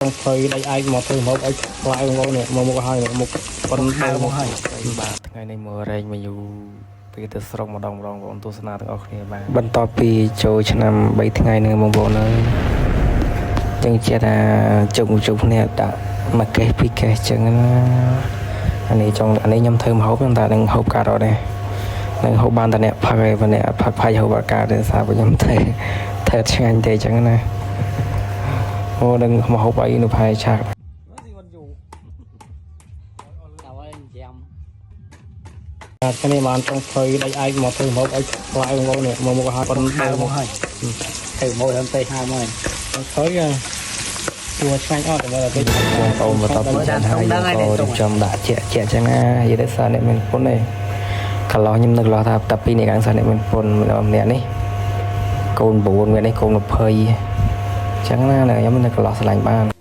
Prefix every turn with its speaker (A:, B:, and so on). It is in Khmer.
A: ចុងភៅដៃឯកមកធ្វើម្ហូបឲ្យខ្លាយបងប្អូននេះមកមុខហើយមុខប៉ុន
B: ហើមកហើយ
C: បាទថ្ងៃនេះមករែងមកយូរពេលទៅស្រុកម្ដងម្ដងបងប្អូនទស្សនាទាំងអស់គ្នាបាទបន្ទាប់ពីចូលឆ្នាំ3ថ្ងៃនឹងបងប្អូនអើយចឹងចេះថាជុំជុំគ្នាដាក់មួយកេះពីរកេះចឹងណាអានេះចង់អានេះខ្ញុំធ្វើម្ហូបខ្ញុំតែនឹងហូបកើតអត់ទេនឹងហូបបានតែអ្នកផឹកឯងបើអ្នកផឹកផាច់ហូបអត់កើតទេសារព្រោះខ្ញុំធ្វើធ្វើឆ្ងាញ់ទេចឹងណាអូនឹងម្ហូបអីនៅផែឆាក
B: តើឲ្យចាំ
A: ថ្ងៃនេះបានចុងភៅដៃឯកមកធ្វើម្ហូបឲ្យខ្លាយបងប្អូននេះមកមុខហើយប៉ុន
B: ហើមកហើយទៅមកដល់ទៅហើមកហើយ
A: ចុងភៅជួឆ្ងាញ់អត់តែមើលទៅ
C: បងប្អូនបន្ទាប់ពីចាន់ហើយយើងក៏រៀបចំដាក់ជាក់ជាក់ចឹងណានិយាយទៅសារអ្នកមានពុនឯងកន្លោះខ្ញុំនឹកឡោះថាតែពីរអ្នកខាងសារអ្នកមានពុនម្នាក់នេះកូន9ម្នាក់នេះកូន20ចឹងណាខ្ញុំនឹកកន្លោះស្រឡាញ់បាន។